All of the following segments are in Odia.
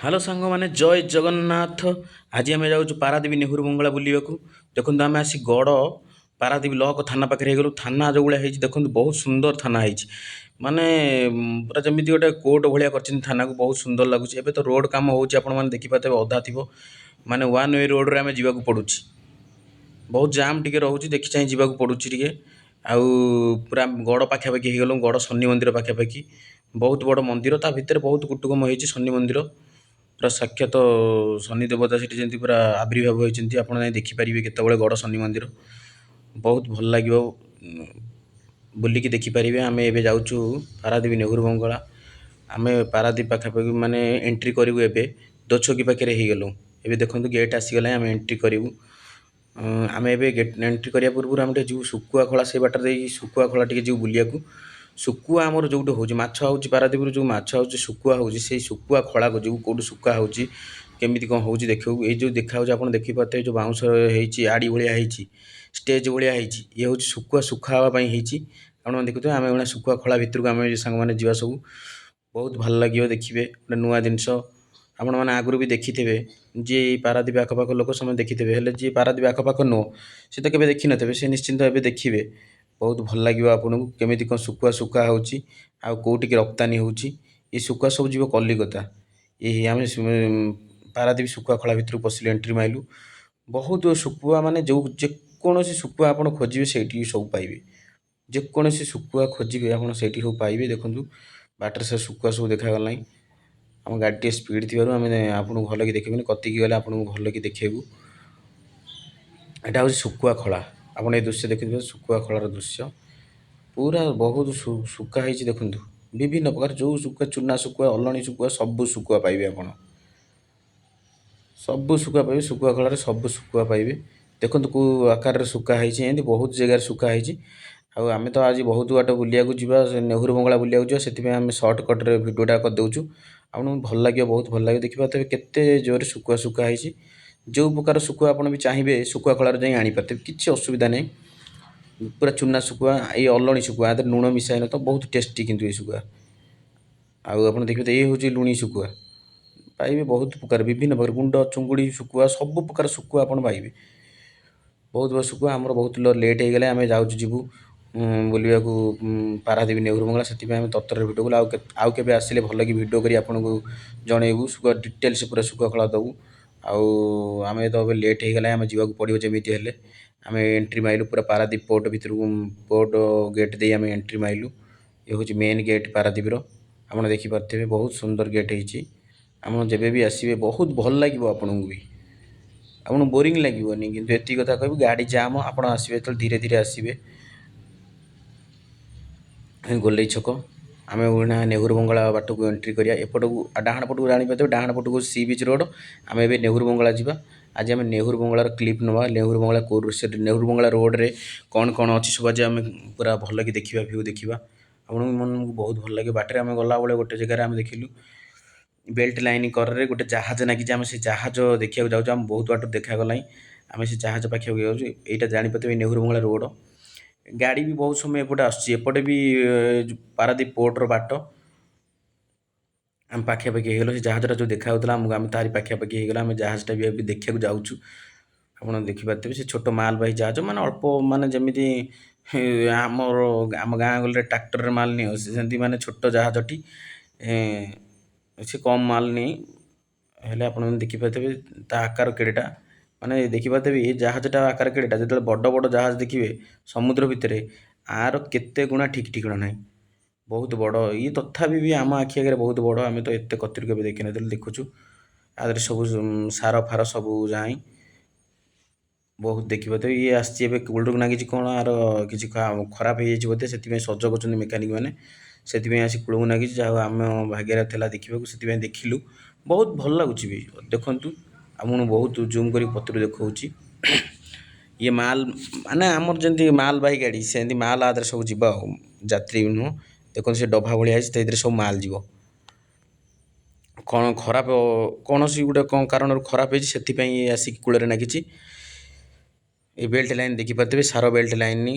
ହ୍ୟାଲୋ ସାଙ୍ଗମାନେ, ଜୟ ଜଗନ୍ନାଥ। ଆଜି ଆମେ ଯାଉଛୁ ପାରାଦ୍ୱୀପ ନେହେରୁ ବଙ୍ଗଳା ବୁଲିବାକୁ। ଦେଖନ୍ତୁ, ଆମେ ଆସି ଗଡ଼ ପାରାଦ୍ୱୀପ ଲକ ଥାନା ପାଖରେ ହେଇଗଲୁ। ଥାନା ଯେଉଁ ଭଳିଆ ହେଇଛି ଦେଖନ୍ତୁ, ବହୁତ ସୁନ୍ଦର ଥାନା ହେଇଛି। ମାନେ ପୁରା ଯେମିତି ଗୋଟେ କୋର୍ଟ ଭଳିଆ କରିଛନ୍ତି ଥାନାକୁ, ବହୁତ ସୁନ୍ଦର ଲାଗୁଛି। ଏବେ ତ ରୋଡ଼ କାମ ହେଉଛି, ଆପଣମାନେ ଦେଖିପାରୁଥିବେ ଅଧା ଥିବ। ମାନେ ୱାନ୍ ୱେ ରୋଡ଼ରେ ଆମେ ଯିବାକୁ ପଡ଼ୁଛି। ବହୁତ ଜାମ୍ ଟିକେ ରହୁଛି, ଦେଖି ଚାହିଁ ଯିବାକୁ ପଡ଼ୁଛି ଟିକେ। ଆଉ ପୁରା ଗଡ଼ ପାଖାପାଖି ହେଇଗଲୁ, ଗଡ଼ ଶନି ମନ୍ଦିର ପାଖାପାଖି। ବହୁତ ବଡ଼ ମନ୍ଦିର, ତା ଭିତରେ ବହୁତ କୁଟୁକମ ହେଇଛି। ଶନି ମନ୍ଦିର ପୁରା ସାକ୍ଷାତ ଶନି ଦେବତା ସେଠି ଯେମିତି ପୁରା ଆବିର୍ଭାବ ହେଇଛନ୍ତି। ଆପଣ ଯାଇ ଦେଖିପାରିବେ କେତେବେଳେ ଗଡ଼ ଶନି ମନ୍ଦିର, ବହୁତ ଭଲ ଲାଗିବ, ବୁଲିକି ଦେଖିପାରିବେ। ଆମେ ଏବେ ଯାଉଛୁ ପାରାଦ୍ୱୀପ ନେହେରୁ ବଙ୍ଗଳା। ଆମେ ପାରାଦ୍ୱୀପ ପାଖାପାଖି ମାନେ ଏଣ୍ଟ୍ରି କରିବୁ ଏବେ, ଦୋଛକି ପାଖରେ ହେଇଗଲୁ। ଏବେ ଦେଖନ୍ତୁ, ଗେଟ୍ ଆସିଗଲା, ଆମେ ଏଣ୍ଟ୍ରି କରିବୁ। ଆମେ ଏବେ ଗେଟ୍ ଏଣ୍ଟ୍ରି କରିବା ପୂର୍ବରୁ ଆମେ ଟିକେ ଯିବୁ ଶୁଖୁଆ ଖୋଳା, ସେଇ ବାଟରେ ଦେଇକି ଶୁଖୁଆ ଖୋଳା ଟିକେ ଯିବୁ ବୁଲିବାକୁ। ଶୁଖୁଆ ଆମର ଯେଉଁଠି ହେଉଛି, ମାଛ ହେଉଛି, ପାରାଦ୍ୱୀପରୁ ଯେଉଁ ମାଛ ହେଉଛି, ଶୁଖୁଆ ହେଉଛି, ସେଇ ଶୁଖୁଆ ଖୋଳାକୁ ଯିବୁ। କେଉଁଠି ଶୁଖୁଆ ହେଉଛି, କେମିତି କ'ଣ ହେଉଛି ଦେଖିବୁ। ଏଇ ଯେଉଁ ଦେଖାହେଉଛି, ଆପଣ ଦେଖିପାରୁଥିବେ, ଯେଉଁ ବାଉଁଶ ହେଇଛି, ଆଡ଼ି ଭଳିଆ ହେଇଛି, ଷ୍ଟେଜ୍ ଭଳିଆ ହେଇଛି, ଇଏ ହେଉଛି ଶୁଖୁଆ ଶୁଖା ହେବା ପାଇଁ ହେଇଛି। ଆପଣ ଦେଖୁଥିବେ। ଆମେ ଏଇନା ଶୁଖୁଆ ଖୋଳା ଭିତରକୁ ଆମେ ସାଙ୍ଗମାନେ ଯିବା ସବୁ। ବହୁତ ଭଲ ଲାଗିବ, ଦେଖିବେ ଗୋଟେ ନୂଆ ଜିନିଷ। ଆପଣମାନେ ଆଗରୁ ବି ଦେଖିଥିବେ, ଯିଏ ଏଇ ପାରାଦ୍ୱୀପ ଆଖପାଖ ଲୋକ ସେମାନେ ଦେଖିଥିବେ। ହେଲେ ଯିଏ ପାରାଦ୍ୱୀପ ଆଖପାଖ ନୁହଁ, ସେ ତ କେବେ ଦେଖିନଥିବେ, ସେ ନିଶ୍ଚିନ୍ତ ଏବେ ଦେଖିବେ। ବହୁତ ଭଲ ଲାଗିବ ଆପଣଙ୍କୁ, କେମିତି କ'ଣ ଶୁଖୁଆ ଶୁଖା ହେଉଛି ଆଉ କେଉଁଠିକି ରପ୍ତାନି ହେଉଛି। ଏ ଶୁଖୁଆ ସବୁ ଯିବ କଲିକତା। ଏହି ଆମେ ପାରାଦ୍ୱୀପ ଶୁଖୁଆ ଖୋଳା ଭିତରକୁ ପଶିଲୁ, ଏଣ୍ଟ୍ରି ମାଇଲୁ। ବହୁତ ଶୁଖୁଆ, ମାନେ ଯେଉଁ ଯେକୌଣସି ଶୁଖୁଆ ଆପଣ ଖୋଜିବେ, ସେଇଠି ସବୁ ପାଇବେ। ଯେକୌଣସି ଶୁଖୁଆ ଖୋଜିବେ ଆପଣ, ସେଇଠି ସବୁ ପାଇବେ। ଦେଖନ୍ତୁ, ବାଟରେ ସେ ଶୁଖୁଆ ସବୁ ଦେଖାଗଲାଣି। ଆମ ଗାଡ଼ି ଟିକେ ସ୍ପିଡ଼ ଥିବାରୁ ଆମେ ଆପଣଙ୍କୁ ଭଲକି ଦେଖିବୁନି, କତିକି ଗଲେ ଆପଣଙ୍କୁ ଭଲକି ଦେଖେଇବୁ। ଏଇଟା ହେଉଛି ଶୁଖୁଆ ଖୋଳା। ଆପଣ ଏ ଦୃଶ୍ୟ ଦେଖିଥିବେ, ଶୁଖୁଆ ଖୋଳାର ଦୃଶ୍ୟ। ପୁରା ବହୁତ ଶୁଖା ହେଇଛି ଦେଖନ୍ତୁ। ବିଭିନ୍ନ ପ୍ରକାର ଯେଉଁ ଶୁଖୁଆ, ଚୁନା ଶୁଖୁଆ, ଅଲଣି ଶୁଖୁଆ, ସବୁ ଶୁଖୁଆ ପାଇବେ ଆପଣ। ସବୁ ଶୁଖୁଆ ପାଇବେ, ଶୁଖୁଆ ଖୋଳାରେ ସବୁ ଶୁଖୁଆ ପାଇବେ। ଦେଖନ୍ତୁ କେଉଁ ଆକାରରେ ଶୁଖା ହେଇଛି। ଏମିତି ବହୁତ ଜାଗାରେ ଶୁଖା ହେଇଛି। ଆଉ ଆମେ ତ ଆଜି ବହୁତ ବାଟ ବୁଲିବାକୁ ଯିବା, ସେ ନେହେରୁ ବଙ୍ଗଳା ବୁଲିବାକୁ ଯିବା, ସେଥିପାଇଁ ଆମେ ସର୍ଟକଟ୍ରେ ଭିଡ଼ିଓଟା କରିଦେଉଛୁ। ଆପଣଙ୍କୁ ଭଲ ଲାଗିବ, ବହୁତ ଭଲ ଲାଗିବ। ଦେଖିପାରୁଥିବେ କେତେ ଜୋରରେ ଶୁଖୁଆ ଶୁଖା ହେଇଛି। ଯେଉଁ ପ୍ରକାର ଶୁଖୁଆ ଆପଣ ବି ଚାହିଁବେ, ଶୁଖୁଆ ଖୋଳାରେ ଯାଇ ଆଣିପାରିଥିବେ, କିଛି ଅସୁବିଧା ନାହିଁ। ପୁରା ଚୁନା ଶୁଖୁଆ, ଏଇ ଅଲଣି ଶୁଖୁଆ, ଆ ଦେହରେ ଲୁଣ ମିଶା ହେଇନଥିବ, ବହୁତ ଟେଷ୍ଟି କିନ୍ତୁ ଏଇ ଶୁଖୁଆ। ଆଉ ଆପଣ ଦେଖିବେ, ଏଇ ହେଉଛି ଲୁଣି ଶୁଖୁଆ ପାଇବେ। ବହୁତ ପ୍ରକାର, ବିଭିନ୍ନ ପ୍ରକାର ଗୁଣ୍ଡ ଚୁଙ୍ଗୁଡ଼ି ଶୁଖୁଆ, ସବୁ ପ୍ରକାର ଶୁଖୁଆ ଆପଣ ପାଇବେ, ବହୁତ ବହୁତ ଶୁଖୁଆ। ଆମର ବହୁତ ଲେଟ୍ ହେଇଗଲା। ଆମେ ଯାଉଛୁ, ଯିବୁ ବୁଲିବାକୁ ପାରାଦ୍ୱୀପ ନେହେରୁ ବଙ୍ଗଳା, ସେଥିପାଇଁ ଆମେ ତରତରରେ ଭିଡ଼ିଓ କଲୁ। ଆଉ କେବେ ଆସିଲେ ଭଲକି ଭିଡ଼ିଓ କରି ଆପଣଙ୍କୁ ଜଣେଇବୁ, ଶୁଖୁଆ ଡିଟେଲ୍ସ ପୁରା ଶୁଖୁଆ ଖୋଳା ଦେବୁ। ଆଉ ଆମେ ତ ଏବେ ଲେଟ୍ ହେଇଗଲା, ଆମେ ଯିବାକୁ ପଡ଼ିବ ଯେମିତି ହେଲେ। ଆମେ ଏଣ୍ଟ୍ରି ମାଇଲୁ ପୁରା ପାରାଦ୍ୱୀପ ପୋର୍ଟ ଭିତରକୁ। ପୋର୍ଟ ଗେଟ୍ ଦେଇ ଆମେ ଏଣ୍ଟ୍ରି ମାଇଲୁ। ଏ ହେଉଛି ମେନ୍ ଗେଟ୍ ପାରାଦ୍ୱୀପର, ଆପଣ ଦେଖିପାରୁଥିବେ, ବହୁତ ସୁନ୍ଦର ଗେଟ୍ ହେଇଛି। ଆପଣ ଯେବେ ବି ଆସିବେ, ବହୁତ ଭଲ ଲାଗିବ ଆପଣଙ୍କୁ ବି, ଆପଣଙ୍କୁ ବୋରିଂ ଲାଗିବନି। କିନ୍ତୁ ଏତିକି କଥା କହିବି, ଗାଡ଼ି ଜାମ୍, ଆପଣ ଆସିବେ ଯେତେବେଳେ ଧୀରେ ଧୀରେ ଆସିବେ। ଗୋଲେଇ ଛକ। ଆମେ ଏଇନା ନେହେରୁ ବଙ୍ଗଳା ବାଟକୁ ଏଣ୍ଟ୍ରି କରିବା। ଏପଟକୁ ଡାହାଣ ପଟକୁ ଜାଣିପାରୁଥିବେ, ଡାହାଣ ପଟକୁ ସି ବିଚ୍ ରୋଡ଼। ଆମେ ଏବେ ନେହେରୁ ବଙ୍ଗଳା ଯିବା। ଆଜି ଆମେ ନେହେରୁ ବଙ୍ଗଳାର କ୍ଲିପ୍ ନେବା। ନେହେରୁ ବଙ୍ଗଳା କେଉଁ, ସେ ନେହେରୁ ବଙ୍ଗଳା ରୋଡ଼ରେ କ'ଣ କ'ଣ ଅଛି ସବୁ ଆଜି ଆମେ ପୁରା ଭଲକି ଦେଖିବା, ଭ୍ୟୁ ଦେଖିବା। ଆପଣଙ୍କୁ ମନକୁ ବହୁତ ଭଲ ଲାଗିବ। ବାଟରେ ଆମେ ଗଲାବେଳେ ଗୋଟେ ଜାଗାରେ ଆମେ ଦେଖିଲୁ, ବେଲ୍ଟ ଲାଇନ୍ କରରେ ଗୋଟେ ଜାହାଜ ଲାଗିଛି। ଆମେ ସେ ଜାହାଜ ଦେଖିବାକୁ ଯାଉଛୁ। ଆମେ ବହୁତ ବାଟ ଦେଖାଗଲାଣି, ଆମେ ସେ ଜାହାଜ ପାଖକୁ ଯାଉଛୁ। ଏଇଟା ଜାଣିପାରୁଥିବେ ନେହେରୁ ବଙ୍ଗଳା ରୋଡ଼। ଗାଡ଼ି ବି ବହୁତ ସମୟ ଏପଟେ ଆସୁଛି। ଏପଟେ ବି ପାରାଦ୍ୱୀପ ପୋର୍ଟର ବାଟ। ଆମେ ପାଖାପାଖି ହେଇଗଲୁ। ସେ ଜାହାଜଟା ଯେଉଁ ଦେଖାଯାଉଥିଲା ଆମକୁ, ଆମେ ତାରି ପାଖାପାଖି ହେଇଗଲା। ଆମେ ଜାହାଜଟା ବି ଏବେ ଦେଖିବାକୁ ଯାଉଛୁ। ଆପଣ ଦେଖିପାରୁଥିବେ, ସେ ଛୋଟ ମାଲବାହୀ ଜାହାଜ, ମାନେ ଅଳ୍ପ, ମାନେ ଯେମିତି ଆମର ଆମ ଗାଁ ଗହଳିରେ ଟ୍ରାକ୍ଟରରେ ମାଲ ନିଅ, ସେମିତି ମାନେ ଛୋଟ ଜାହାଜଟି ସେ କମ୍ ମାଲ ନିଏ। ହେଲେ ଆପଣ ଦେଖିପାରୁଥିବେ ତା ଆକାର କେଡ଼େଟା, ମାନେ ଦେଖିପାରୁଥିବେ ଏ ଜାହାଜଟା ଆକାର କେଡ଼େଟା। ଯେତେବେଳେ ବଡ଼ ବଡ଼ ଜାହାଜ ଦେଖିବେ ସମୁଦ୍ର ଭିତରେ, ଆର କେତେ ଗୁଣା ଠିକ୍ ଠିକଣା ନାହିଁ। ବହୁତ ବଡ଼ ଇଏ, ତଥାପି ବି ଆମ ଆଖି ଆଗରେ ବହୁତ ବଡ଼। ଆମେ ତ ଏତେ କତିରୁ କେବେ ଦେଖିନଥିଲୁ, ଦେଖୁଛୁ। ଆ ଦେହରେ ସବୁ ସାର ଫାର ସବୁ ଯାଏ। ବହୁତ ଦେଖିପାରୁଥିବେ, ଇଏ ଆସିଛି ଏବେ କୂଳକୁ ଲାଗିଛି। କ'ଣ ଆର କିଛି ଖରାପ ହେଇଯାଇଛି ବୋଧେ, ସେଥିପାଇଁ ସଜ କରୁଛନ୍ତି ମେକାନିକ ମାନେ, ସେଥିପାଇଁ ଆସି କୂଳକୁ ଲାଗିଛି। ଯାହା ହଉ, ଆମ ଭାଗ୍ୟରେ ଥିଲା ଦେଖିବାକୁ, ସେଥିପାଇଁ ଦେଖିଲୁ। ବହୁତ ଭଲ ଲାଗୁଛି ବି। ଦେଖନ୍ତୁ, ଆପଣଙ୍କୁ ବହୁତ ଜୁମ୍ କରି ପତ୍ରୁ ଦେଖାଉଛି। ଇଏ ମାଲ, ମାନେ ଆମର ଯେମିତି ମାଲବାହୀ ଗାଡ଼ି, ସେମିତି ମାଲ ଆ ଦେହରେ ସବୁ ଯିବ, ଆଉ ଯାତ୍ରୀ ନୁହଁ। ଦେଖନ୍ତୁ, ସେ ଡଭା ଭଳିଆ ହେଇଛି, ସେଇଥିରେ ସବୁ ମାଲ ଯିବ। କ'ଣ ଖରାପ, କୌଣସି ଗୋଟେ କ'ଣ କାରଣରୁ ଖରାପ ହେଇଛି, ସେଥିପାଇଁ ଇଏ ଆସିକି କୂଳରେ ଲାଗିଛି। ଏ ବେଲ୍ଟ ଲାଇନ୍ ଦେଖିପାରୁଥିବେ, ସାର ବେଲ୍ଟ ଲାଇନ୍,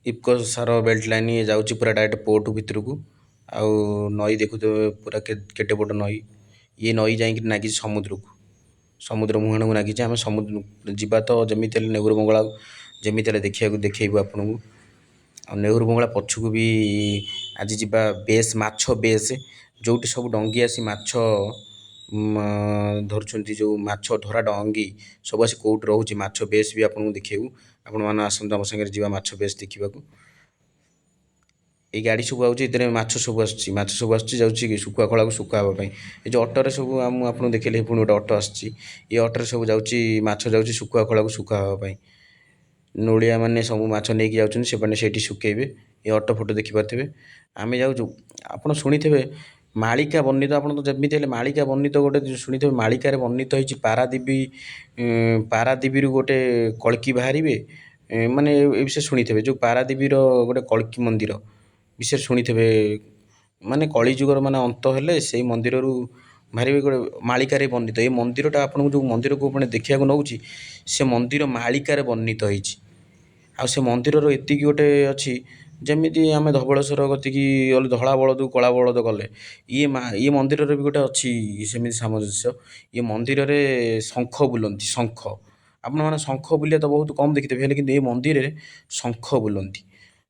ଇଫକୋ ସାର ବେଲ୍ଟ ଲାଇନ୍ ଯାଉଛି ପୁରା ଡାଇରେକ୍ଟ ପୋର୍ଟ ଭିତରକୁ। ଆଉ ନଈ ଦେଖୁଥିବେ, ପୁରା କେତେ ବଡ଼ ନଈ। ଇଏ ନଈ ଯାଇକି ନାଗିଛି ସମୁଦ୍ରକୁ, ସମୁଦ୍ର ମୁହାଣକୁ ନାଗିଛି। ଆମେ ସମୁଦ୍ର ଯିବା ତ ଯେମିତି ହେଲେ ନେହୁରୁ ବଙ୍ଗଳା ଯେମିତି ହେଲେ ଦେଖିବାକୁ ଦେଖେଇବୁ ଆପଣଙ୍କୁ। ଆଉ ନେହୁରୁ ବଙ୍ଗଳା ପଛକୁ ବି ଆଜି ଯିବା। ବେସ୍ ମାଛ ବେସ୍, ଯେଉଁଠି ସବୁ ଡଙ୍ଗି ଆସି ମାଛ ଧରୁଛନ୍ତି, ଯେଉଁ ମାଛ ଧରା ଡଙ୍ଗି ସବୁ ଆସି କେଉଁଠି ରହୁଛି, ମାଛ ବେସ୍ ବି ଆପଣଙ୍କୁ ଦେଖେଇବୁ। ଆପଣମାନେ ଆସନ୍ତୁ ଆମ ସାଙ୍ଗରେ, ଯିବା ମାଛ ବେସ୍ ଦେଖିବାକୁ। ଏଇ ଗାଡ଼ି ସବୁ ଆଉଛି, ଏଥିରେ ମାଛ ସବୁ ଆସୁଛି। ମାଛ ସବୁ ଆସୁଛି, ଯାଉଛି ଶୁଖୁଆ ଖଳାକୁ ଶୁଖୁଆ ହେବା ପାଇଁ। ଏ ଯେଉଁ ଅଟୋରେ ସବୁ ମୁଁ ଆପଣଙ୍କୁ ଦେଖେଇଲି, ପୁଣି ଗୋଟେ ଅଟୋ ଆସୁଛି। ଏ ଅଟୋରେ ସବୁ ଯାଉଛି ମାଛ, ଯାଉଛି ଶୁଖୁଆ ଖଳାକୁ ଶୁଖୁଆ ହେବା ପାଇଁ। ନୋଳିଆ ମାନେ ସବୁ ମାଛ ନେଇକି ଯାଉଛନ୍ତି, ସେମାନେ ସେଇଠି ଶୁଖେଇବେ। ଏ ଅଟୋ ଫଟୋ ଦେଖିପାରୁଥିବେ। ଆମେ ଯାଉଛୁ। ଆପଣ ଶୁଣିଥିବେ ମାଳିକା ବର୍ଣ୍ଣିତ, ଆପଣ ତ ଯେମିତି ହେଲେ ମାଳିକା ବର୍ଣ୍ଣିତ ଗୋଟେ ଶୁଣିଥିବେ। ମାଳିକାରେ ବର୍ଣ୍ଣିତ ହେଇଛି ପାରାଦ୍ୱୀପ, ପାରାଦ୍ୱୀପରୁ ଗୋଟେ କଳ୍କୀ ବାହାରିବେ। ମାନେ ଏ ବିଷୟରେ ଶୁଣିଥିବେ, ଯେଉଁ ପାରାଦ୍ୱୀପର ଗୋଟେ କଳ୍କୀ ମନ୍ଦିର ବିଷୟରେ ଶୁଣିଥିବେ। ମାନେ କଳିଯୁଗର ମାନେ ଅନ୍ତ ହେଲେ ସେଇ ମନ୍ଦିରରୁ ବାହାରିବେ, ଗୋଟେ ମାଳିକାରେ ବର୍ଣ୍ଣିତ। ଏଇ ମନ୍ଦିରଟା ଆପଣଙ୍କୁ ଯେଉଁ ମନ୍ଦିରକୁ ଆପଣ ଦେଖିବାକୁ ନେଉଛି, ସେ ମନ୍ଦିର ମାଳିକାରେ ବର୍ଣ୍ଣିତ ହେଇଛି। ଆଉ ସେ ମନ୍ଦିରର ଏତିକି ଗୋଟେ ଅଛି, ଯେମିତି ଆମେ ଧବଳେଶ୍ୱର କତିକି ଗଲେ ଧଳା ବଳଦକୁ କଳା ବଳଦ କଲେ, ଇଏ ଇଏ ମନ୍ଦିରରେ ବି ଗୋଟେ ଅଛି ସେମିତି ସାମଞ୍ଜସ୍ୟ। ଇଏ ମନ୍ଦିରରେ ଶଙ୍ଖ ବୁଲନ୍ତି। ଶଙ୍ଖ ଆପଣମାନେ ଶଙ୍ଖ ବୁଲିବା ତ ବହୁତ କମ୍ ଦେଖିଥିବେ, ହେଲେ କିନ୍ତୁ ଏ ମନ୍ଦିରରେ ଶଙ୍ଖ ବୁଲନ୍ତି।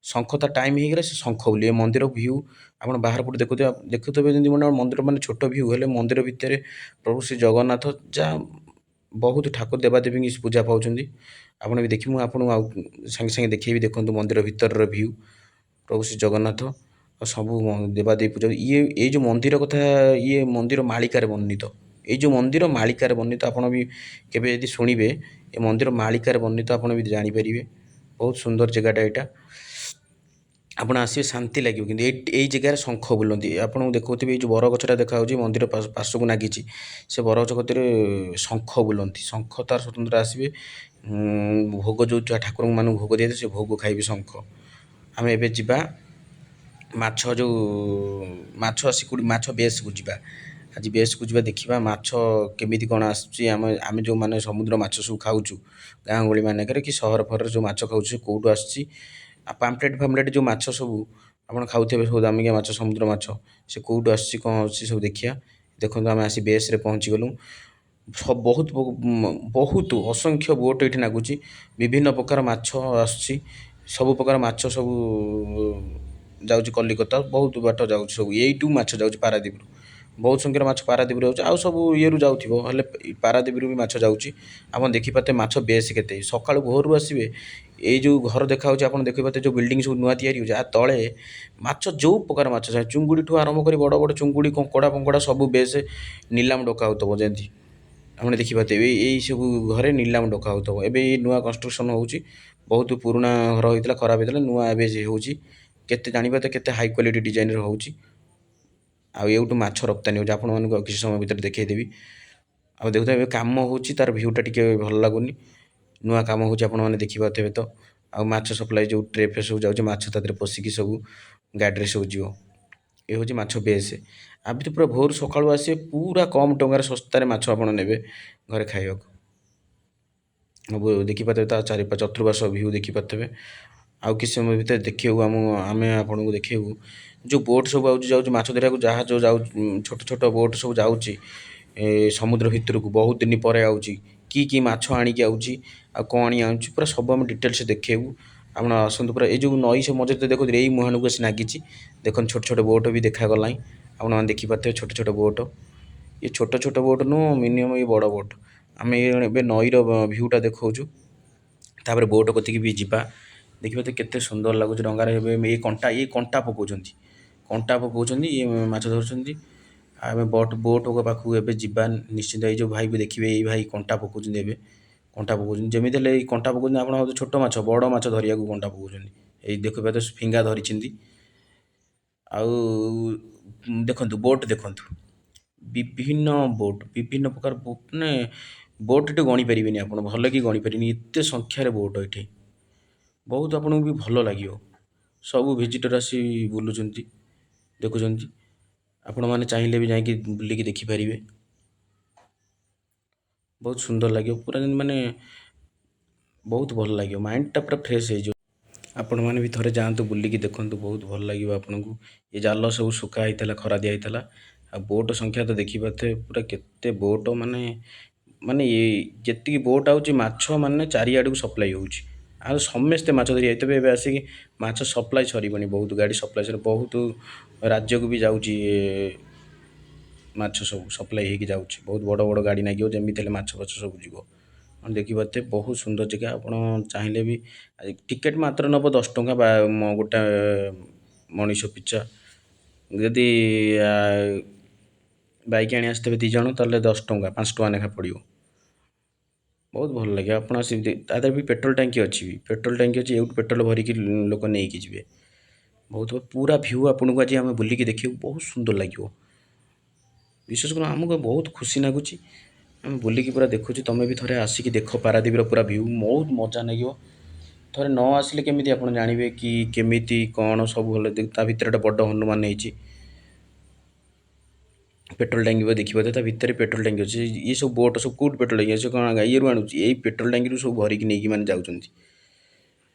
ଶଙ୍ଖ ତା ଟାଇମ୍ ହେଇଗଲେ ସେ ଶଙ୍ଖ ବୁଲିବେ। ମନ୍ଦିର ଭିଉ ଆପଣ ବାହାର ପଟୁ ଦେଖୁଥିବେ, ଦେଖୁଥିବେ ଯେମିତି ମାନେ ମନ୍ଦିର ମାନେ ଛୋଟ ଭିଉ, ହେଲେ ମନ୍ଦିର ଭିତରେ ପ୍ରଭୁ ଶ୍ରୀ ଜଗନ୍ନାଥ, ଯାହା ବହୁତ ଠାକୁର ଦେବାଦେବୀଙ୍କ ପୂଜା ପାଉଛନ୍ତି। ଆପଣ ବି ଦେଖି, ମୁଁ ଆପଣଙ୍କୁ ଆଉ ସାଙ୍ଗେ ସାଙ୍ଗେ ଦେଖେଇବି। ଦେଖନ୍ତୁ ମନ୍ଦିର ଭିତରର ଭିଉ, ପ୍ରଭୁ ଶ୍ରୀ ଜଗନ୍ନାଥ ଆଉ ସବୁ ଦେବାଦେବୀ ପୂଜା। ଇଏ ଏଇ ଯେଉଁ ମନ୍ଦିର କଥା, ଇଏ ମନ୍ଦିର ମାଳିକାରେ ବର୍ଣ୍ଣିତ। ଏଇ ଯେଉଁ ମନ୍ଦିର ମାଳିକାରେ ବର୍ଣ୍ଣିତ, ଆପଣ ବି କେବେ ଯଦି ଶୁଣିବେ ଏ ମନ୍ଦିର ମାଳିକାରେ ବର୍ଣ୍ଣିତ, ଆପଣ ବି ଜାଣିପାରିବେ। ବହୁତ ସୁନ୍ଦର ଜାଗାଟା ଏଇଟା, ଆପଣ ଆସିବେ, ଶାନ୍ତି ଲାଗିବ। କିନ୍ତୁ ଏଇ ଜାଗାରେ ଶଙ୍ଖ ବୁଲନ୍ତି। ଆପଣଙ୍କୁ ଦେଖାଉଥିବେ, ଏଇ ଯେଉଁ ବରଗଛଟା ଦେଖାହେଉଛି ମନ୍ଦିର ପାର୍ଶ୍ୱକୁ ନାଗିଛି, ସେ ବରଗଛ କତିରେ ଶଙ୍ଖ ବୁଲନ୍ତି। ଶଙ୍ଖ ତାର ସ୍ୱତନ୍ତ୍ର ଆସିବେ, ଭୋଗ ଯେଉଁ ଠାକୁରମାନଙ୍କୁ ଭୋଗ ଦିଆଯାଏ, ସେ ଭୋଗ ଖାଇବେ ଶଙ୍ଖ। ଆମେ ଏବେ ଯିବା ମାଛ, ଯେଉଁ ମାଛ ସିକୁଡ଼ି ମାଛ ବେସ୍କୁ ଯିବା। ଆଜି ବେସ୍କୁ ଯିବା, ଦେଖିବା ମାଛ କେମିତି କ'ଣ ଆସୁଛି। ଆମେ ଯେଉଁମାନେ ସମୁଦ୍ର ମାଛ ସବୁ ଖାଉଛୁ ଗାଁ ଗହଳି ମାନଙ୍କରେ କି ସହର ଫହରରେ ଯେଉଁ ମାଛ ଖାଉଛୁ, ସେ କେଉଁଠୁ ଆସୁଛି? ଆଉ ପାମ୍ପଲେଟ୍ ଫାମ୍ପଲେଟ୍ ଯେଉଁ ମାଛ ସବୁ ଆପଣ ଖାଉଥିବେ, ସବୁ ଦାମିକିଆ ମାଛ, ସମୁଦ୍ର ମାଛ, ସେ କେଉଁଠୁ ଆସୁଛି, କ'ଣ ଆସୁଛି, ସବୁ ଦେଖିବା। ଦେଖନ୍ତୁ, ଆମେ ଆସି ବେସ୍ରେ ପହଞ୍ଚିଗଲୁ। ବହୁତ ବହୁତ ଅସଂଖ୍ୟ ବୋଟ୍ ଏଇଠି ଲାଗୁଛି। ବିଭିନ୍ନ ପ୍ରକାର ମାଛ ଆସୁଛି, ସବୁ ପ୍ରକାର ମାଛ ସବୁ ଯାଉଛି କଲିକତା, ବହୁତ ବାଟ ଯାଉଛି ସବୁ। ଏଇଠୁ ମାଛ ଯାଉଛି ପାରାଦ୍ୱୀପରୁ, ବହୁତ ସଂଖ୍ୟାରେ ମାଛ ପାରାଦ୍ୱୀପରୁ ଯାଉଛି। ଆଉ ସବୁ ଇଏରୁ ଯାଉଥିବ, ହେଲେ ପାରାଦ୍ୱୀପରୁ ବି ମାଛ ଯାଉଛି। ଆପଣ ଦେଖିପାରୁଥିବେ ମାଛ ବେସ୍ କେତେ। ସକାଳୁ ଭୋରରୁ ଆସିବେ। ଏଇ ଯେଉଁ ଘର ଦେଖାହେଉଛି, ଆପଣ ଦେଖିପାରୁଥିବେ, ଯେଉଁ ବିଲ୍ଡିଂ ସବୁ ନୂଆ ତିଆରି ହେଉଛି, ଆ ତଳେ ମାଛ, ଯେଉଁ ପ୍ରକାର ମାଛ, ଚୁଙ୍ଗୁଡ଼ିଠୁ ଆରମ୍ଭ କରି ବଡ଼ ବଡ଼ ଚୁଙ୍ଗୁଡ଼ି, କଙ୍କଡ଼ା ଫଙ୍କଡ଼ା ସବୁ ବେସ୍ ନିଲାମ ଡକା ହେଉଥିବ ଯେମିତି ଆପଣ ଦେଖିପାରୁଥିବେ। ଏଇ ସବୁ ଘରେ ନିଲାମ ଡକା ହେଉଥିବ। ଏବେ ଏଇ ନୂଆ କନଷ୍ଟ୍ରକ୍ସନ୍ ହେଉଛି। ବହୁତ ପୁରୁଣା ଘର ହେଇଥିଲା, ଖରାପ ହେଇଥିଲା, ନୂଆ ଏବେ ହେଉଛି। କେତେ ଜାଣିପାରୁଥିବେ କେତେ ହାଇ କ୍ୱାଲିଟି ଡିଜାଇନର ହେଉଛି। ଆଉ ଏଇଠୁ ମାଛ ରପ୍ତାନୀ ହେଉଛି। ଆପଣମାନଙ୍କୁ ଆଉ କିଛି ସମୟ ଭିତରେ ଦେଖେଇଦେବି। ଆଉ ଦେଖୁଥିବେ, ଏବେ କାମ ହେଉଛି, ତାର ଭିଉଟା ଟିକେ ଭଲ ଲାଗୁନି। ନୂଆ କାମ ହେଉଛି, ଆପଣମାନେ ଦେଖିପାରୁଥିବେ ତ। ଆଉ ମାଛ ସପ୍ଲାଇ ଯେଉଁ ଟ୍ରେ ଫ୍ରେ ସବୁ ଯାଉଛି, ମାଛ ତା ଦେହରେ ପଶିକି ସବୁ ଗାଡ଼ିରେ ସବୁ ଯିବ। ଏ ହେଉଛି ମାଛ ବେସ୍। ଆ ଭିତରେ ପୁରା ଭୋରୁ ସକାଳୁ ଆସିବେ, ପୁରା କମ୍ ଟଙ୍କାରେ ଶସ୍ତାରେ ମାଛ ଆପଣ ନେବେ ଘରେ ଖାଇବାକୁ। ଦେଖିପାରୁଥିବେ ତା ଚାରି ଚତୁର୍ପାର୍ଶ୍ୱ ଭିଉ ଦେଖିପାରୁଥିବେ। ଆଉ କିଛି ସମୟ ଭିତରେ ଦେଖିବାକୁ ଆମେ ଆପଣଙ୍କୁ ଦେଖେଇବୁ, ଯେଉଁ ବୋଟ୍ ସବୁ ଆଉଛି ଯାଉଛି ମାଛ ଧରିବାକୁ, ଜାହାଜ ଯାଉ, ଛୋଟ ଛୋଟ ବୋଟ୍ ସବୁ ଯାଉଛି ଏ ସମୁଦ୍ର ଭିତରକୁ, ବହୁତ ଦିନ ପରେ ଆଉଛି, କି କି ମାଛ ଆଣିକି ଆଉଛି ଆଉ କ'ଣ ଆଣି ଆଣୁଛି, ପୁରା ସବୁ ଆମେ ଡିଟେଲ୍ସ ଦେଖେଇବୁ। ଆପଣ ଆସନ୍ତୁ। ପୁରା ଏଇ ଯେଉଁ ନଈ ସବୁ ମଝିରେ ଦେଖୁଥିଲେ, ଏଇ ମୁହାଣକୁ ଆସି ନାଗିଛି। ଦେଖନ୍ତୁ, ଛୋଟ ଛୋଟ ବୋଟ୍ ବି ଦେଖାଗଲାଣି, ଆପଣମାନେ ଦେଖିପାରୁଥିବେ ଛୋଟ ଛୋଟ ବୋଟ୍। ଇଏ ଛୋଟ ଛୋଟ ବୋଟ୍ ନୁହଁ, ମିନିମମ୍ ଇଏ ବଡ଼ ବୋଟ୍। ଆମେ ଏବେ ନଈର ଭିୟୁଟା ଦେଖାଉଛୁ, ତାପରେ ବୋଟ୍ କତିକି ବି ଯିବା। ଦେଖିବା ତ କେତେ ସୁନ୍ଦର ଲାଗୁଛି ଡଙ୍ଗାରେ। ଏବେ ଏଇ କଣ୍ଟା, ଇଏ କଣ୍ଟା ପକାଉଛନ୍ତି, କଣ୍ଟା ପକାଉଛନ୍ତି, ଇଏ ମାଛ ଧରୁଛନ୍ତି। ଆଉ ଆମେ ବୋଟ୍ ପାଖକୁ ଏବେ ଯିବା ନିଶ୍ଚିନ୍ତ। ଏଇ ଯେଉଁ ଭାଇ ବି ଦେଖିବେ, ଏଇ ଭାଇ କଣ୍ଟା ପକାଉଛନ୍ତି, ଏବେ କଣ୍ଟା ପକାଉଛନ୍ତି। ଯେମିତି ହେଲେ ଏଇ କଣ୍ଟା ପକାଉଛନ୍ତି, ଆପଣ ଛୋଟ ମାଛ, ବଡ଼ ମାଛ ଧରିବାକୁ କଣ୍ଟା ପକାଉଛନ୍ତି। ଏଇ ଦେଖିବା ତ ଫିଙ୍ଗା ଧରିଛନ୍ତି। ଆଉ ଦେଖନ୍ତୁ ବୋଟ୍, ଦେଖନ୍ତୁ ବିଭିନ୍ନ ବୋଟ୍, ବିଭିନ୍ନ ପ୍ରକାର, ମାନେ ବୋଟ୍ ଏଠି ଗଣି ପାରିବେନି ଆପଣ, ଭଲ କି ଗଣି ପାରିବେନି, ଏତେ ସଂଖ୍ୟାରେ ବୋଟ୍ ଏଠି। ବହୁତ ଆପଣଙ୍କୁ ବି ଭଲ ଲାଗିବ। ସବୁ ଭିଜିଟର୍ ଆସି ବୁଲୁଛନ୍ତି, ଦେଖୁଛନ୍ତି। ଆପଣମାନେ ଚାହିଁଲେ ବି ଯାଇକି ବୁଲିକି ଦେଖିପାରିବେ। ବହୁତ ସୁନ୍ଦର ଲାଗିବ ପୁରା ଯେମିତି, ମାନେ ବହୁତ ଭଲ ଲାଗିବ, ମାଇଣ୍ଡଟା ପୁରା ଫ୍ରେଶ୍ ହେଇଯିବ। ଆପଣମାନେ ବି ଥରେ ଯାଆନ୍ତୁ, ବୁଲିକି ଦେଖନ୍ତୁ, ବହୁତ ଭଲ ଲାଗିବ ଆପଣଙ୍କୁ। ଏ ଜାଲ ସବୁ ଶୁଖା ହେଇଥିଲା, ଖରା ଦିଆ ହେଇଥିଲା। ଆଉ ବୋଟ୍ ସଂଖ୍ୟା ତ ଦେଖିପାରୁଥିବେ ପୁରା କେତେ ବୋଟ୍, ମାନେ ମାନେ ଯେତିକି ବୋଟ୍ ଆଉଛି ମାଛ ମାନେ ଚାରିଆଡ଼କୁ ସପ୍ଲାଇ ହେଉଛି। ଆଉ ସମସ୍ତେ ମାଛ ଧରି ଯାଇଥିବେ। ଏବେ ଆସିକି ମାଛ ସପ୍ଲାଇ ସରିବଣି, ବହୁତ ଗାଡ଼ି ସପ୍ଲାଇ ସରି ବହୁତ ରାଜ୍ୟକୁ ବି ଯାଉଛି। ମାଛ ସବୁ ସପ୍ଲାଇ ହେଇକି ଯାଉଛି, ବହୁତ ବଡ଼ ବଡ଼ ଗାଡ଼ି ନାଗିବ ଯେମିତି ହେଲେ ମାଛ ଫାଛ ସବୁ ଯିବ। ଆପଣ ଦେଖିପାରୁଥିବେ ବହୁତ ସୁନ୍ଦର ଜାଗା। ଆପଣ ଚାହିଁଲେ ବି ଟିକେଟ୍ ମାତ୍ର ନେବ 10 ଟଙ୍କା ବା ଗୋଟେ ମଣିଷ ପିଛା। ଯଦି ବାଇକ୍ ଆଣି ଆସିଥିବେ 2 ଜଣ, ତାହେଲେ 10 ଟଙ୍କା 5 ଟଙ୍କା ଲେଖା ପଡ଼ିବ। ବହୁତ ଭଲ ଲାଗିବ। ଆପଣ ସେମିତି ତା ଦେହରେ ବି ପେଟ୍ରୋଲ ଟାଙ୍କି ଅଛି ବି, ପେଟ୍ରୋଲ ଟାଙ୍କି ଅଛି। ଏଇଠୁ ପେଟ୍ରୋଲ ଭରିକି ଲୋକ ନେଇକି ଯିବେ। ବହୁତ ପୁରା ଭ୍ୟୁ ଆପଣଙ୍କୁ ଆଜି ଆମେ ବୁଲିକି ଦେଖିବୁ, ବହୁତ ସୁନ୍ଦର ଲାଗିବ। ବିଶେଷ କରି ଆମକୁ ବହୁତ ଖୁସି ଲାଗୁଛି, ଆମେ ବୁଲିକି ପୁରା ଦେଖୁଛୁ। ତୁମେ ବି ଥରେ ଆସିକି ଦେଖ ପାରାଦ୍ୱୀପର ପୁରା ଭ୍ୟୁ, ବହୁତ ମଜା ଲାଗିବ। ଥରେ ନ ଆସିଲେ କେମିତି ଆପଣ ଜାଣିବେ କି କେମିତି କ'ଣ ସବୁ? ଭଲ। ତା ଭିତରେ ଗୋଟେ ବଡ଼ ହନୁମାନ ହେଇଛି। ପେଟ୍ରୋଲ ଟାଙ୍କି ବି ଦେଖିପାରୁଥିବେ, ତା ଭିତରେ ପେଟ୍ରୋଲ ଟାଙ୍କି ଅଛି। ଇଏ ସବୁ ବୋଟ୍ ସବୁ କେଉଁଠି ପେଟ୍ରୋଲ ଟାଙ୍କି ଅଛି? କ'ଣ ଇଏରୁ ଆଣୁଛି? ଏଇ ପେଟ୍ରୋଲ ଟାଙ୍କିରୁ ସବୁ ଭରିକି ନେଇକି ମାନେ ଯାଉଛନ୍ତି।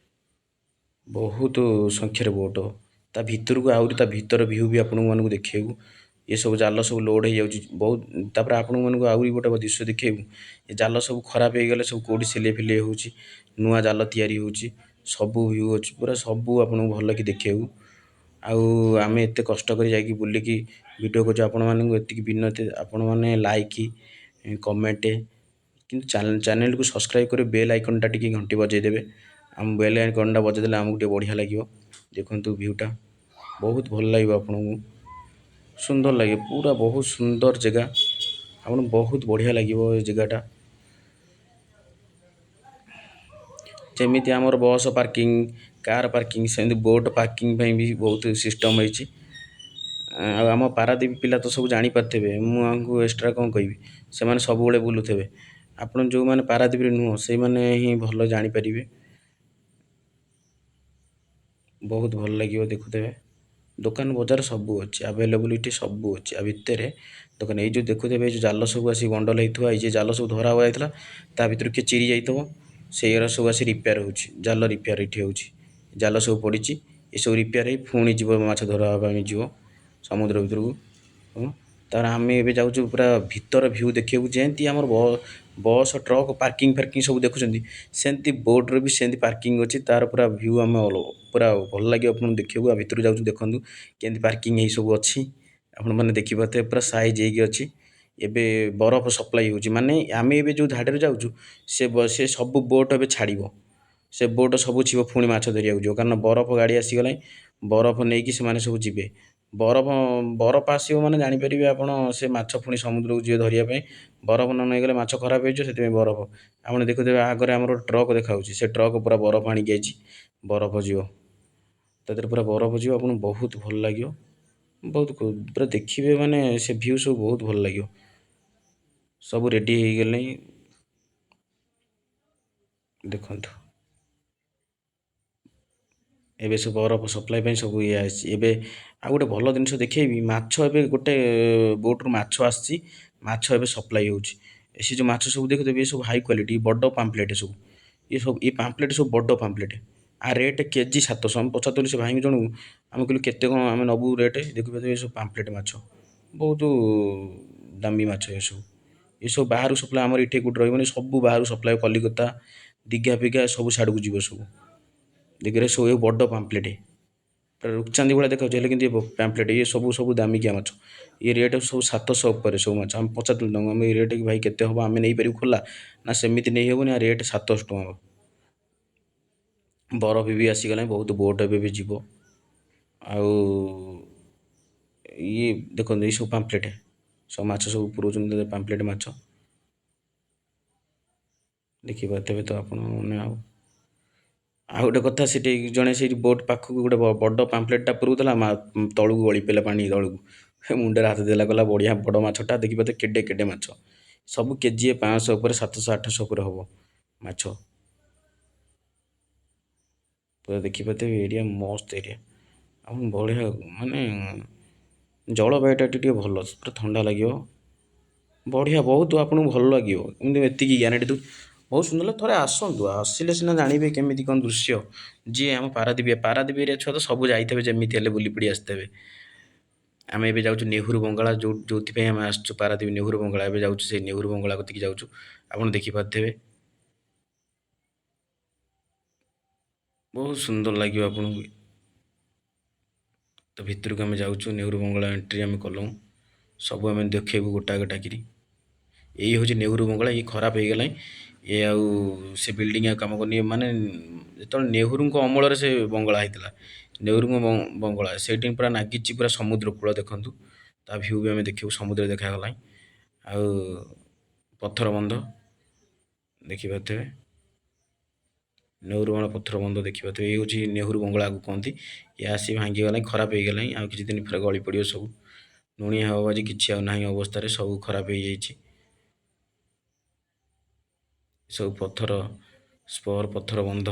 ବହୁତ ସଂଖ୍ୟାରେ ବୋଟ୍ ତା ଭିତରକୁ, ଆହୁରି ତା ଭିତର ଭ୍ୟୁ ବି ଆପଣମାନଙ୍କୁ ଦେଖେଇବୁ। ଏସବୁ ଜାଲ ସବୁ ଲୋଡ଼ ହେଇଯାଉଛି ବହୁତ। ତାପରେ ଆପଣମାନଙ୍କୁ ଆହୁରି ଗୋଟେ ଦୃଶ୍ୟ ଦେଖେଇବୁ। ଏ ଜାଲ ସବୁ ଖରାପ ହେଇଗଲେ ସବୁ କେଉଁଠି ସିଲେଇ ଫିଲେଇ ହେଉଛି, ନୂଆ ଜାଲ ତିଆରି ହେଉଛି। ସବୁ ଭ୍ୟୁ ଅଛି ପୁରା, ସବୁ ଆପଣଙ୍କୁ ଭଲକି ଦେଖେଇବୁ। ଆଉ ଆମେ ଏତେ କଷ୍ଟ କରି ଯାଇକି ବୁଲିକି ଭିଡ଼ିଓ କରୁଛୁ, ଆପଣମାନଙ୍କୁ ଏତିକି ବିନତି, ଆପଣମାନେ ଲାଇକ୍ କମେଣ୍ଟ, କିନ୍ତୁ ଚ୍ୟାନେଲକୁ ସବସ୍କ୍ରାଇବ୍ କରି ବେଲ୍ ଆଇକନ୍ଟା ଟିକେ ଘଣ୍ଟି ବଜାଇ ଦେବେ। ଆମ ବେଲ୍ ଆଇକନ୍ଟା ବଜାଇ ଦେଲେ ଆମକୁ ଟିକେ ବଢ଼ିଆ ଲାଗିବ। ଦେଖନ୍ତୁ ଭ୍ୟୁଟା ବହୁତ ଭଲ ଲାଗିବ ଆପଣଙ୍କୁ, ସୁନ୍ଦର ଲାଗିବ ପୁରା, ବହୁତ ସୁନ୍ଦର ଜାଗା। ଆପଣଙ୍କୁ ବହୁତ ବଢ଼ିଆ ଲାଗିବ ଏ ଜାଗାଟା। ଯେମିତି ଆମର ବସ୍ ପାର୍କିଂ, କାର୍ ପାର୍କିଂ, ସେମିତି ବୋଟ୍ ପାର୍କିଂ ପାଇଁ ବି ବହୁତ ସିଷ୍ଟମ୍ ହେଇଛି। ଆଉ ଆମ ପାରାଦ୍ୱୀପ ପିଲା ତ ସବୁ ଜାଣିପାରୁଥିବେ, ମୁଁ ଆଙ୍କୁ ଏକ୍ସଟ୍ରା କ'ଣ କହିବି? ସେମାନେ ସବୁବେଳେ ବୁଲୁଥିବେ। ଆପଣ ଯେଉଁମାନେ ପାରାଦ୍ୱୀପରେ ନୁହଁ, ସେଇମାନେ ହିଁ ଭଲ ଜାଣିପାରିବେ। ବହୁତ ଭଲ ଲାଗିବ। ଦେଖୁଥିବେ ଦୋକାନ ବଜାର ସବୁ ଅଛି ଆଭେଲେବୁଲ୍ ଏଠି, ସବୁ ଅଛି ଆ ଭିତରେ ଦୋକାନ। ଏଇ ଯେଉଁ ଦେଖୁଥିବେ, ଏଇ ଯେଉଁ ଜାଲ ସବୁ ଆସି ବଣ୍ଡଲ ହେଇଥିବ, ଏଇ ଯେ ଜାଲ ସବୁ ଧରା ଯାଇଥିଲା, ତା ଭିତରୁ କିଏ ଚିରି ଯାଇଥିବ, ସେଇଗୁରା ସବୁ ଆସି ରିପେୟାର ହେଉଛି। ଜାଲ ରିପେୟାର ଏଠି ହେଉଛି। ଜାଲ ସବୁ ପଡ଼ିଛି, ଏସବୁ ରିପେୟାର ହେଇ ପୁଣି ଯିବ, ମାଛ ଧରା ହେବା ପାଇଁ ଯିବ ସମୁଦ୍ର ଭିତରକୁ। ତାପରେ ଆମେ ଏବେ ଯାଉଛୁ ପୁରା ଭିତର ଭ୍ୟୁ ଦେଖିବାକୁ। ଯେମିତି ଆମର ବସ୍ ଟ୍ରକ୍ ପାର୍କିଂ ଫାର୍କିଂ ସବୁ ଦେଖୁଛନ୍ତି, ସେମିତି ବୋଟ୍ର ବି ସେମିତି ପାର୍କିଂ ଅଛି। ତାର ପୁରା ଭ୍ୟୁ ଆମେ ପୁରା ଭଲ ଲାଗିବ ଆପଣଙ୍କୁ ଦେଖିବାକୁ। ଆଉ ଭିତରକୁ ଯାଉଛୁ, ଦେଖନ୍ତୁ କେମିତି ପାର୍କିଂ ହେଇ ସବୁ ଅଛି। ଆପଣମାନେ ଦେଖିପାରୁଥିବେ ପୁରା ସାଇଜ୍ ହେଇକି ଅଛି। ଏବେ ବରଫ ସପ୍ଲାଇ ହେଉଛି, ମାନେ ଆମେ ଏବେ ଯେଉଁ ଧାଡ଼ିରେ ଯାଉଛୁ, ସେ ସବୁ ବୋଟ୍ ଏବେ ଛାଡ଼ିବ। ସେ ବୋଟ୍ ସବୁ ଯିବ, ପୁଣି ମାଛ ଧରିବାକୁ ଯିବ, କାରଣ ବରଫ ଗାଡ଼ି ଆସିଗଲାଣି। ବରଫ ନେଇକି ସେମାନେ ସବୁ ଯିବେ। ବରଫ ଆସିବ ମାନେ ଜାଣିପାରିବେ ଆପଣ, ସେ ମାଛ ପୁଣି ସମୁଦ୍ରକୁ ଯିବେ ଧରିବା ପାଇଁ। ବରଫ ନ ନେଇଗଲେ ମାଛ ଖରାପ ହେଇଯିବ, ସେଥିପାଇଁ ବରଫ। ଆପଣ ଦେଖୁଥିବେ ଆଗରେ ଆମର ଟ୍ରକ୍ ଦେଖାହେଉଛି, ସେ ଟ୍ରକ୍ ପୁରା ବରଫ ଆଣିକି ଆଇଛି। ବରଫ ଯିବ ତା ଦେହରେ, ପୁରା ବରଫ ଯିବ। ଆପଣଙ୍କୁ ବହୁତ ଭଲ ଲାଗିବ, ବହୁତ ପୁରା ଦେଖିବେ, ମାନେ ସେ ଭ୍ୟୁ ସବୁ ବହୁତ ଭଲ ଲାଗିବ। ସବୁ ରେଡ଼ି ହେଇଗଲେଣି, ଦେଖନ୍ତୁ। ଏବେ ସବୁ ବରଫ ସପ୍ଲାଇ ପାଇଁ ସବୁ ଇଏ ଆସିଛି। ଏବେ ଆଉ ଗୋଟେ ଭଲ ଜିନିଷ ଦେଖେଇବି। ମାଛ ଏବେ ଗୋଟେ ବୋଟ୍ରୁ ମାଛ ଆସିଛି, ମାଛ ଏବେ ସପ୍ଲାଇ ହେଉଛି। ସେ ଯେଉଁ ମାଛ ସବୁ ଦେଖୁଥିବେ, ଏ ସବୁ ହାଇ କ୍ୱାଲିଟି ବଡ଼ ପାମ୍ପଲେଟ୍ ସବୁ। ଏ ସବୁ ଏ ପାମ୍ପଲେଟ୍ ସବୁ ବଡ଼ ପାମ୍ପଲେଟ୍। ଆ ରେଟ୍ କେଜି 700। ଆମେ ପଚାରିଥିଲୁ ସେ ଭାଇଙ୍କୁ ଜଣକୁ, ଆମେ କହିଲୁ କେତେ କ'ଣ ଆମେ ନେବୁ ରେଟ୍? ଦେଖିପାରୁଥିବେ ଏସବୁ ପାମ୍ପଲେଟ୍ ମାଛ, ବହୁତ ଦାମୀ ମାଛ ଏସବୁ। ଏସବୁ ବାହାରୁ ସପ୍ଲାଏ, ଆମର ଏଠି କେଉଁଠି ରହିବନି, ସବୁ ବାହାରୁ ସପ୍ଲାଏ। କଲିକତା, ଦୀଘା ଫିଘା ସବୁ ସିଆଡ଼କୁ ଯିବ ସବୁ। ଦେଖିରେ ସବୁ ଏ ବଡ଼ ପାମ୍ପଲେଟ୍, ପୁରା ରୁପଚାନ୍ଦି ଭଳିଆ ଦେଖାଯାଉଛି, ହେଲେ କିନ୍ତୁ ଏ ପାମ୍ପଲେଟ୍ ଇଏ ସବୁ ସବୁ ଦାମିକିଆ ମାଛ। ଇଏ ରେଟ୍ ସବୁ 700 ଉପରେ ସବୁ ମାଛ। ଆମେ ପଚାରିଥିଲୁ ତାଙ୍କୁ, ଆମେ ଏ ରେଟ୍ ଭାଇ କେତେ ହେବ, ଆମେ ନେଇପାରିବୁ ଖୋଲା? ନା, ସେମିତି ନେଇ ହେବନି, ଆ ରେଟ୍ 700 ଟଙ୍କା ହେବ। ବରଫ ବି ଆସିଗଲାଣି, ବହୁତ ବୋଟ୍ ଏବେ ବି ଯିବ। ଆଉ ଇଏ ଦେଖନ୍ତୁ, ଏଇ ସବୁ ପାମ୍ପଲେଟ୍ ସବୁ ମାଛ ସବୁ ପୁରଉଛନ୍ତି, ପାମ୍ପଲେଟ୍ ମାଛ ଦେଖିପାରୁଥିବେ ତ ଆପଣ ମାନେ। ଆଉ ଆଉ ଗୋଟେ କଥା, ସେଠି ଜଣେ ସେଇଠି ବୋଟ୍ ପାଖକୁ ଗୋଟେ ବଡ଼ ପାମ୍ପଲେଟ୍ଟା ପୁରଉଥିଲା, ତଳକୁ ଗଳି ପଡ଼ିଲା ପାଣି ତଳକୁ, ମୁଣ୍ଡରେ ହାତ ଦେଲା, କହିଲା ବଢ଼ିଆ ବଡ଼ ମାଛଟା। ଦେଖିପାରୁଥିବେ କେଡ଼େ କେଡ଼େ ମାଛ ସବୁ, କେଜିଏ 500 ଉପରେ, 700 800 ଉପରେ ହେବ ମାଛ ପୁରା। ଦେଖିପାରୁଥିବେ ଏରିଆ ମସ୍ତ ଏରିଆ ଆଉ ବଢ଼ିଆ, ମାନେ ଜଳବାୟୁଟା ଏଠି ଟିକେ ଭଲ, ପୁରା ଥଣ୍ଡା ଲାଗିବ, ବଢ଼ିଆ, ବହୁତ ଆପଣଙ୍କୁ ଭଲ ଲାଗିବ। ଏମିତି ଏତିକି ଗ୍ୟାରେଣ୍ଟି ଦେଉଛି, ବହୁତ ସୁନ୍ଦର। ଥରେ ଆସନ୍ତୁ, ଆସିଲେ ସିନା ଜାଣିବେ କେମିତି କ'ଣ ଦୃଶ୍ୟ। ଯିଏ ଆମ ପାରାଦ୍ୱୀପ ଏରିଆ ଛୁଆ ତ ସବୁ ଯାଇଥିବେ, ଯେମିତି ହେଲେ ବୁଲି ପଡ଼ି ଆସିଥିବେ। ଆମେ ଏବେ ଯାଉଛୁ ନେହେରୁ ବଙ୍ଗଳା, ଯେଉଁଥିପାଇଁ ଆମେ ଆସିଛୁ ପାରାଦ୍ୱୀପ ନେହେରୁ ବଙ୍ଗଳା। ଏବେ ଯାଉଛୁ ସେଇ ନେହେରୁ ବଙ୍ଗଳା କତିକି ଯାଉଛୁ, ଆପଣ ଦେଖିପାରୁଥିବେ। ବହୁତ ସୁନ୍ଦର ଲାଗିବ ଆପଣଙ୍କୁ। ତ ଭିତରକୁ ଆମେ ଯାଉଛୁ, ନେହେରୁ ବଙ୍ଗଳା ଏଣ୍ଟ୍ରି ଆମେ କଲୁ, ସବୁ ଆମେ ଦେଖେଇବୁ ଗୋଟା ଗୋଟା କିରି। ଏଇ ହେଉଛି ନେହେରୁ ବଙ୍ଗଳା। ଇଏ ଖରାପ ହେଇଗଲାଣି, ଇଏ ଆଉ ସେ ବିଲ୍ଡିଂ ଆଉ କାମ କରୁନି। ମାନେ ଯେତେବେଳେ ନେହେରୁଙ୍କ ଅମଳରେ ସେ ବଙ୍ଗଳା ହେଇଥିଲା, ନେହେରୁଙ୍କ ବଙ୍ଗଳା ସେଇଠି ପୁରା ନାଗିଛି, ପୁରା ସମୁଦ୍ର କୂଳ ଦେଖନ୍ତୁ। ତା ଭ୍ୟୁ ବି ଆମେ ଦେଖିବୁ, ସମୁଦ୍ର ଦେଖାଗଲାଣି। ଆଉ ପଥର ବନ୍ଧ ଦେଖିପାରୁଥିବେ, ନେହେରୁ ବଙ୍ଗଳା ପଥର ବନ୍ଧ ଦେଖିପାରୁଥିବେ। ଏଇ ହେଉଛି ନେହେରୁ ବଙ୍ଗଳାକୁ କହନ୍ତି। ଇଏ ଆସି ଭାଙ୍ଗିଗଲାଣି, ଖରାପ ହେଇଗଲାଣି, ଆଉ କିଛି ଦିନ ପରେ ଗଳି ପଡ଼ିବ ସବୁ। ଲୁଣିଆ ହବା ବାଜି କିଛି ଆଉ ନାହିଁ ଅବସ୍ଥାରେ, ସବୁ ଖରାପ ହେଇଯାଇଛି। ସବୁ ପଥର ସ୍ପର ପଥର ବନ୍ଧ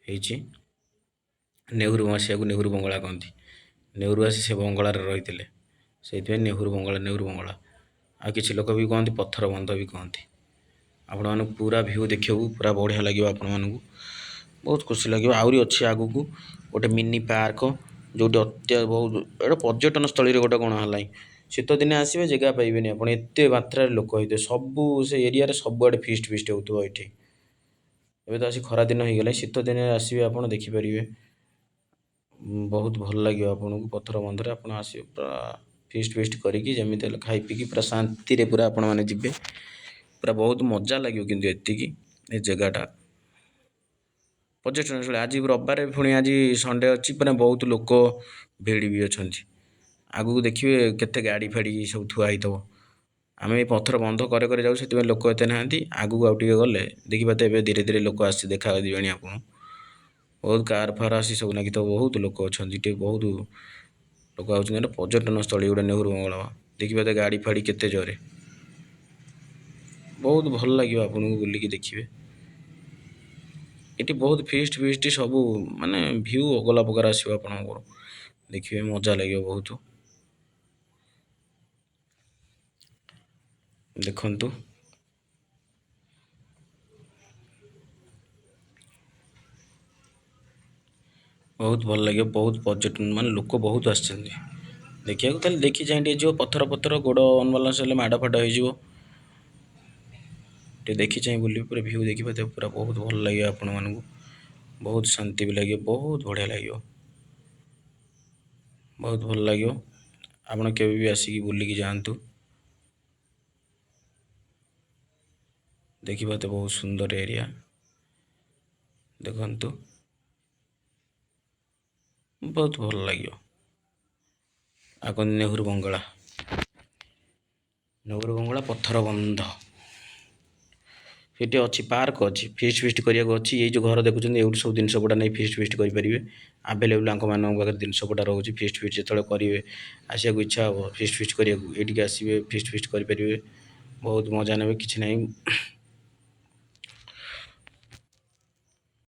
ହେଇଛି। ନେହେରୁ ମସିହାକୁ ନେହେରୁ ବଙ୍ଗଳା କହନ୍ତି। ନେହେରୁ ଆସି ସେ ବଙ୍ଗଳାରେ ରହିଥିଲେ, ସେଇଥିପାଇଁ ନେହେରୁ ବଙ୍ଗଳା, ନେହେରୁ ବଙ୍ଗଳା। ଆଉ କିଛି ଲୋକ ବି କହନ୍ତି ପଥର ବନ୍ଧ ବି କହନ୍ତି। ଆପଣମାନଙ୍କୁ ପୁରା ଭ୍ୟୁ ଦେଖିବାକୁ ପୁରା ବଢ଼ିଆ ଲାଗିବ, ଆପଣମାନଙ୍କୁ ବହୁତ ଖୁସି ଲାଗିବ। ଆହୁରି ଅଛି ଆଗକୁ ଗୋଟେ ମିନି ପାର୍କ, ଯେଉଁଠି ବହୁତ ଏଇଟା ପର୍ଯ୍ୟଟନ ସ୍ଥଳୀରେ ଗୋଟେ ଗଣା ହେଲାଣି। ଶୀତ ଦିନେ ଆସିବେ, ଜାଗା ପାଇବେନି ଆପଣ, ଏତେ ମାତ୍ରାରେ ଲୋକ ହେଇଥିବେ ସବୁ ସେ ଏରିଆରେ, ସବୁଆଡ଼େ ଫିଷ୍ଟ ଫିଷ୍ଟ ହେଉଥିବ ଏଇଠି। ଏବେ ତ ଆସି ଖରା ଦିନ ହେଇଗଲାଣି, ଶୀତ ଦିନରେ ଆସିବେ ଆପଣ ଦେଖିପାରିବେ, ବହୁତ ଭଲ ଲାଗିବ ଆପଣଙ୍କୁ। ପଥର ବନ୍ଧରେ ଆପଣ ଆସିବେ, ପୁରା ଫିଷ୍ଟ ଫିଷ୍ଟ କରିକି ଯେମିତି ହେଲେ ଖାଇ ପିଇକି ପୁରା ଶାନ୍ତିରେ ପୁରା ଆପଣମାନେ ଯିବେ, ପୁରା ବହୁତ ମଜା ଲାଗିବ। କିନ୍ତୁ ଏତିକି ଏ ଜାଗାଟା ପର୍ଯ୍ୟଟନ ସ୍ଥଳୀ। ଆଜି ରବିବାରେ, ପୁଣି ଆଜି ସଣ୍ଡେ ଅଛି, ମାନେ ବହୁତ ଲୋକ ଭିଡ଼ି ବି ଅଛନ୍ତି। ଆଗକୁ ଦେଖିବେ କେତେ ଗାଡ଼ି ଫାଡ଼ି ସବୁ ଥୁଆ ହେଇଥିବ। ଆମେ ଏ ପଥର ବନ୍ଧ କରେ କରେ ଯାଉ, ସେଥିପାଇଁ ଲୋକ ଏତେ ନାହାନ୍ତି। ଆଗକୁ ଆଉ ଟିକେ ଗଲେ ଦେଖିବା ତ ଏବେ ଧୀରେ ଧୀରେ ଲୋକ ଆସି ଦେଖା ଯିବେଣି ଆପଣଙ୍କୁ। ବହୁତ କାର ଫାର ଆସି ସବୁ ଲାଗିଥିବ, ବହୁତ ଲୋକ ଅଛନ୍ତି ଟିକେ, ବହୁତ ଲୋକ ଆଉଛନ୍ତି। ଏଇଟା ପର୍ଯ୍ୟଟନ ସ୍ଥଳୀ ଗୋଟେ ନେହେରୁ ବଙ୍ଗଳା। ଦେଖିବା ତ ଗାଡ଼ି ଫାଡ଼ି କେତେ ଜୋରେ, ବହୁତ ଭଲ ଲାଗିବ ଆପଣଙ୍କୁ ବୁଲିକି ଦେଖିବେ। ଏଠି ବହୁତ ଫିଷ୍ଟ ଫିଷ୍ଟ ସବୁ, ମାନେ ଭ୍ୟୁ ଅଗଲା ପ୍ରକାର ଆସିବ ଆପଣଙ୍କର, ଦେଖିବେ ମଜା ଲାଗିବ ବହୁତ। ଦେଖନ୍ତୁ, ବହୁତ ଭଲ ଲାଗିବ। ବହୁତ ପର୍ଯ୍ୟଟନ ମାନେ ଲୋକ ବହୁତ ଆସିଛନ୍ତି ଦେଖିବାକୁ। ତାହେଲେ ଦେଖି ଚାହିଁ ଟିକେ ଯିବ, ପଥର ପଥର ଗୋଡ଼ ଅନବାଲାନ୍ସ ହେଲେ ମାଡ଼ ଫାଡ଼ ହେଇଯିବ। ଟିକେ ଦେଖି ଚାହିଁ ବୁଲିବେ, ପୁରା ଭ୍ୟୁ ଦେଖିପାରୁଥିବେ, ପୁରା ବହୁତ ଭଲ ଲାଗିବ ଆପଣମାନଙ୍କୁ, ବହୁତ ଶାନ୍ତି ବି ଲାଗିବ, ବହୁତ ବଢ଼ିଆ ଲାଗିବ, ବହୁତ ଭଲ ଲାଗିବ। ଆପଣ କେବେ ବି ଆସିକି ବୁଲିକି ଯାଆନ୍ତୁ, ଦେଖିପାରୁଥିବେ ବହୁତ ସୁନ୍ଦର ଏରିଆ। ଦେଖନ୍ତୁ, ବହୁତ ଭଲ ଲାଗିବ। ଆଉ କଣ ନେହେରୁ ବଙ୍ଗଳା, ନେହେରୁ ବଙ୍ଗଳା ପଥର ବନ୍ଧ ସେଠି ଅଛି, ପାର୍କ ଅଛି, ଫିଷ୍ଟ ଫିଷ୍ଟ କରିବାକୁ ଅଛି। ଏଇ ଯେଉଁ ଘର ଦେଖୁଛନ୍ତି, ଏଇଠୁ ସବୁ ଜିନିଷ ପଟା ନେଇ ଫିଷ୍ଟ ଫିଷ୍ଟ କରିପାରିବେ। ଆଭେଲେବୁଲ୍ ଆଙ୍କମାନଙ୍କ ପାଖରେ ଜିନିଷ ପଟା ରହୁଛି। ଫିଷ୍ଟ ଫିଷ୍ଟ ଯେତେବେଳେ କରିବେ, ଆସିବାକୁ ଇଚ୍ଛା ହେବ ଫିଷ୍ଟ ଫିଷ୍ଟ କରିବାକୁ, ଏଇଠିକି ଆସିବେ, ଫିଷ୍ଟ ଫିଷ୍ଟ କରିପାରିବେ, ବହୁତ ମଜା ନେବେ, କିଛି ନାହିଁ।